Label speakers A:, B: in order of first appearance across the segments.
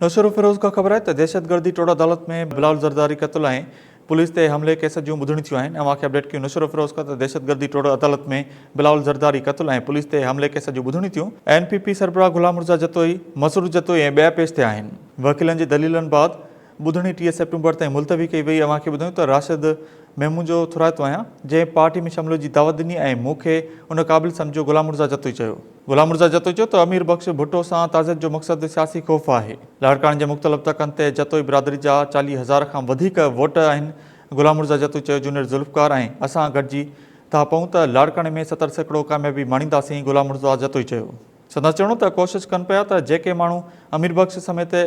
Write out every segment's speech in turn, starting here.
A: نوشهروفيروز کان خبر آهي ته دهشتگردي ٽوڙ عدالت ۾ بلاول زرداري قتل ۽ پوليس تي حملي ڪيس جون ٻڌڻيون ٿيون آهن. اوهان کي اپڊيٽ ڪيون نوشهروفيروز کان ته دهشتگردي ٽوڙ عدالت ۾ بلاول زرداري قتل ۽ پوليس تي حملي ڪيس جون ٻڌڻيون ٿيون. اين پي پي سربراهه غلام مرزا جتوئي، مسرور جتوئي ۽ ٻيا پيش ٿيا آهن. وڪيلن جي دليلن بعد ٻڌڻي 30 سيپٽمبر تائين ملتوي ڪئي وئي. اوهان کي ٻڌايون ته راشد محمود جو ٿورائتو آهيان جنهن پارٽي ۾ شاملو جي دعوت ڏني ۽ مون کي ان قابل سمجهيو غلام مرزا جتوئي چيو. غلام مرزا جتوئي چيو ته امير بخش ڀٽو سان تعزيت جو مقصد سياسي خوف آهي. لاڙڪاڻي جي مختلف تڪن تي جتوئي برادري جا 40 هزار کان وڌيڪ ووٽ آهن. غلام مرزا جتوئي چيو جونيئر ذوالفقار ۽ اسان گڏجي ٿا پئون ته لاڙڪاڻي ۾ 70% ڪاميابي ماڻينداسين غلام مرزا جتوئي چيو. سندس چوڻ هو ته ڪوشش ڪن پيا ته جيڪي ماڻهو امير بخش سميت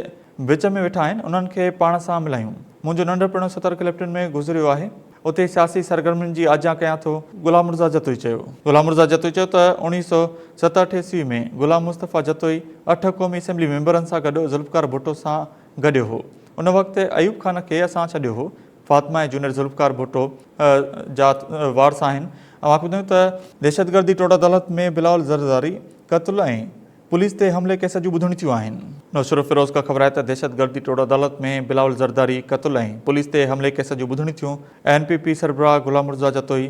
A: وچ ۾ ويٺا آهن انهن کي پاڻ سان ملايون. منهنجو ننڍپڻ ستر ڪلفٽن ۾ گذريو آهي. اتي سياسي سرگرمين جي آجيان ڪيان ٿو، غلام مرزا جتوئي چيو. غلام مرزا جتوئي چيو ته 1967 عيسوي ۾ غلام مصطفيٰ جتوئي اٺ قومي اسيمبلي ميمبرن سان گڏ ذوالفقار ڀٽو سان گڏيو هو. ان وقت ايوب خان کي اسان ڇڏيو هو. فاطمه ۽ جونيئر ذوالفقار ڀٽو جا وارث آهن. اوهان کي ٻڌايون ته دهشتگردي ٽوڙ عدالت ۾ بلاول زرداري قتل ۽ پوليس تي حملي ڪيس جون ٻڌڻيون ٿيون آهن. نوشهروفيروز کان خبر آهي ته دهشتگردي ٽوڙ عدالت ۾ بلاول زرداري قتل ۽ پوليس تي حملي ڪيس جون ٻڌڻيون ٿيون، اين پي پي سربراهه غلام مرتضيٰ جتوئي،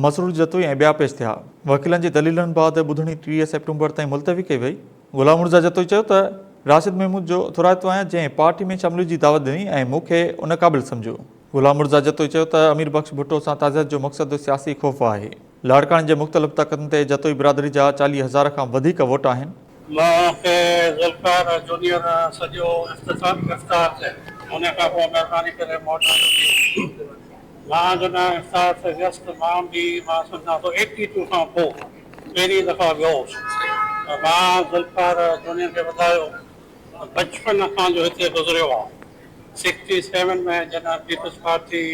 A: مسرور جتوئي ۽ ٻيا پيش ٿيا. وڪيلن جي دليلن بعد ٻڌڻي 30 سيپٽمبر تائين ملتوي ڪئي وئي. غلام مرتضيٰ جتوئي چيو ته راشد محمود جو ٿورائتو آهيان جنهن پارٽي ۾ شاملي جي دعوت ڏني ۽ مون کي ان قابل سمجهيو. غلام مرتضيٰ جتوئي چيو ته امير بخش ڀٽو سان تعزيت جو مقصد سياسي خوف آهي. لاڙڪاڻي جي مختلف تڪن تي جتوئي برادري جا 40 هزار کان وڌيڪ ووٽ آهن.
B: مون کي ذوالفقار جونيئر سڄو افطار تي ان کان پوء مهرباني ڪري مون وٽ آيو ٿي. مان جڏهن افطار تي ويس ته مان به مان سمجهان ٿو ايٽي ٽو کان پوء پهرين دفعا ويو هوس ته مان ذوالفقار جونيئر کي ٻڌايو ته بچپن اسان جو هتي گذريو آهي. سڪسٽي سيون ۾ جڏهن پيپلز پارٽي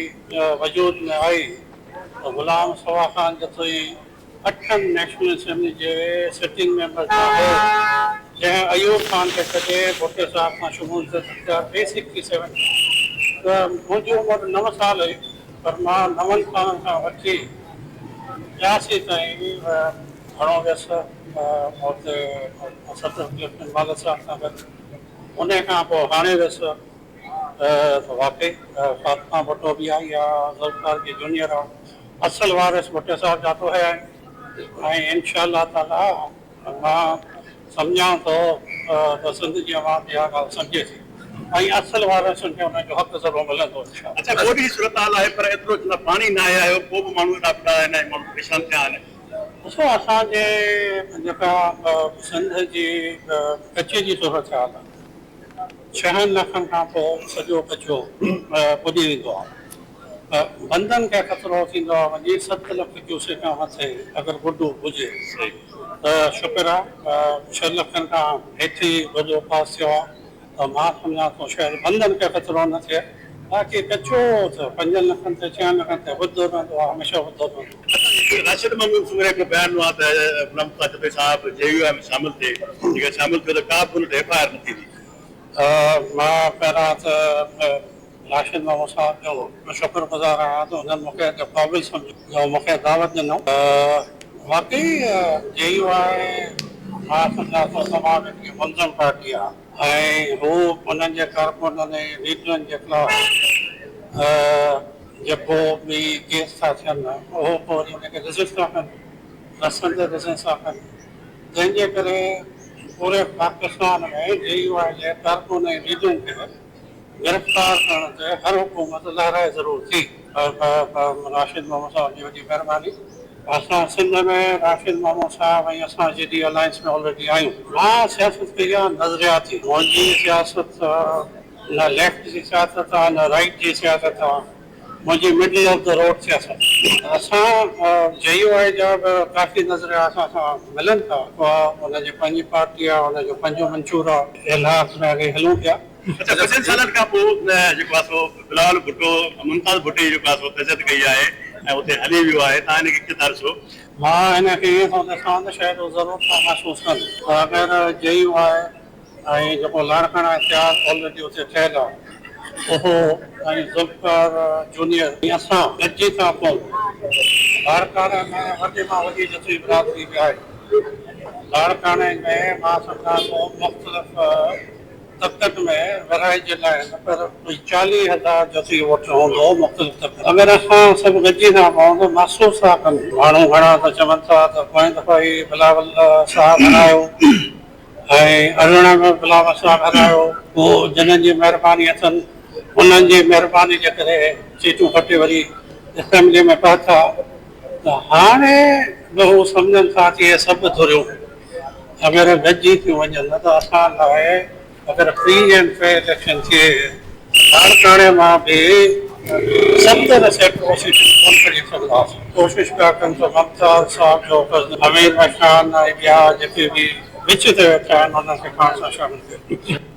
B: وجود ۾ آئي ته غلام صبا خان جتوئي اٺن نيشنل اسيمبلي جي سٽنگ ميمبرز مان هو، جنهن ايوب خان کي ڪڍي ڀٽي صاحب سان شموليت اختيار ڪئي. سڪسٽي سيون ۾ ته منهنجي عمر نو سال هئي، پر مان نون سالن کان وٺي 82 تائين گهڻو ويس اتي صدر ڪلفٽن والد صاحب سان گڏ. انهيء کان پوء هاڻي ويس ته واقعي فاطمه ڀٽو به آئي آ، ذوالفقار جي جونيئر آ، اصل وارث ڀٽي صاحب جا ته اهي آهن ۽ انشاء الله تعاليٰ مان سمجهان ٿو ته سنڌ جي عوام اها ڳالهه سمجهي ٿي ۽ اصل وارثن کي انهن جو حق ضرور ملندو انشاء الله. اڇا ٻوڏ
C: جي صورتحال آهي پر ايترو نه پاڻي ناهي آيو پوء به ماڻهو ايڏا ٻڏا آهن ۽ ماڻهو پريشان ٿيا آهن.
B: ڏسو اسان جي جيڪا سنڌ جي ڪچي جي صورتحال آهي ڇهن لکن کان پوء سڄو ڪچو ٻڏي ويندو آهي ته بندن کي خطرو ٿيندو آهي وڃي 7 لک ڪيوسڪ کان مٿي اگر ٻڏ هجي ته شڪر آهي 6 لکن کان هيٺ ئي ٻڏو پاس ٿيو آهي ته مان سمجهان ٿو شايد بندن کي خطرو نه ٿئي باقي ڪچو ته 5 لکن تي 6 لکن تي وڌندو رهندو آهي هميشه وڌندو رهندو.
C: اڇا راشد محمود سومري هڪڙو بيان ڏنو آهي ته غلام مصطفيٰ جتوئي صاحب جي يو آء ۾ شامل ٿئي جيڪڏهن شامل ٿيو ته ڪا به ان تي ايف I R نه ٿيندي.
B: مان پهريان ته راشد محمود صاحب جو شڪر گذار آهيان ته انهن مون کي ايترو قابل سمجهيو جو مون کي دعوت ڏنو. واقعي جي يو آء مان سمجهان ٿو تمام هڪڙي منظم پارٽي آهي ۽ هو انهن جي ڪارڪنن ۽ ليڊرن جي خلاف جيڪو به ڪيس ٿا ٿين اهو پوء وري ان کي ريزسٽ ٿا ڪن، رسن تي ريزسٽ ٿا ڪن، جنهن جي ڪري پوري پاڪستان ۾ جي يو آء جي ڪارڪن ۽ ليڊرن کي گرفتار ڪرڻ تي هر حڪومت لهرائي ضرور ٿي. راشد محمود صاحب جي وڏي مهرباني. اسان سنڌ ۾ راشد محمود صاحب ۽ اسان جي ڊي الائنس ۾ آلريڊي آهيون. مان سياست ڪئي آهي نظرياتي. منهنجي سياست نه ليفٽ جي سياست آهي نه رائيٽ جي سياست آهي. منهنجي مڊل آف the road سياست. اسان جي يو آء جا به ڪافي نظريا اسان سان ملن ٿا. اها ان جي پنهنجي پارٽي آهي، ان جو پنهنجو منشور آهي. الحاق ۾ اڳي هلون پيا.
C: اڇا پنجن سالن کان پوء جيڪو آهي سو بلاول ڀٽو ممتاز ڀٽي جيڪو آهي سو تعزيت ڪئي آهي ۽ اتي هلي ويو آهي تان هن کي ڪيئن ٿا ڏسو؟
B: مان هن کي ائين ٿو ڏسان ته شايد هو ضرور ٿا محسوس ڪن ته اگر جي يو آء ۽ جيڪو لاڙڪاڻا اتحاد آلريڊي اتي ٺهيل آهي اهو ۽ ذوالفقار جونيئر ۽ اسان گڏجي ٿا پئون. لاڙڪاڻي ۾ وڏي مان وڏي جتوئي برادري به آهي. لاڙڪاڻي ۾ مان سمجهان ٿو مختلف طبقن ۾ ورهائجيل آهن پر ڪوئي 40,000 جتي ووٽ هوندو مختلف طبقن. اگر اسان سڀ گڏجي ٿا پئون ته محسوس ٿا ڪن. ماڻهو گهڻا ته چون ٿا ته پوئين دفعي ئي بلاول صاحب هرايو ۽ 18 ۾ بلاول صاحب هرايو. پوء جنھن جي مهرباني اٿن انهن جي مهرباني جي ڪري سيٽون کٽي وري اسيمبلي ۾ پهتا ته هاڻي به هو سمجهن ٿا ته اهي سڀ ڌريون اگر گڏجي ٿيون وڃن ته اسان لاء اگر فري اينڊ فيئر اليڪشن ٿئي ته لاڙڪاڻي مان به 70% سيٽون ڪونه کڻي سگهنداسين. ڪوشش پيا ڪن ته ممتاز صاحب جو امير مشان ۽ ٻيا جيڪي به وچ تي ويٺا آهن انهن کي پاڻ سان شامل ڪيو.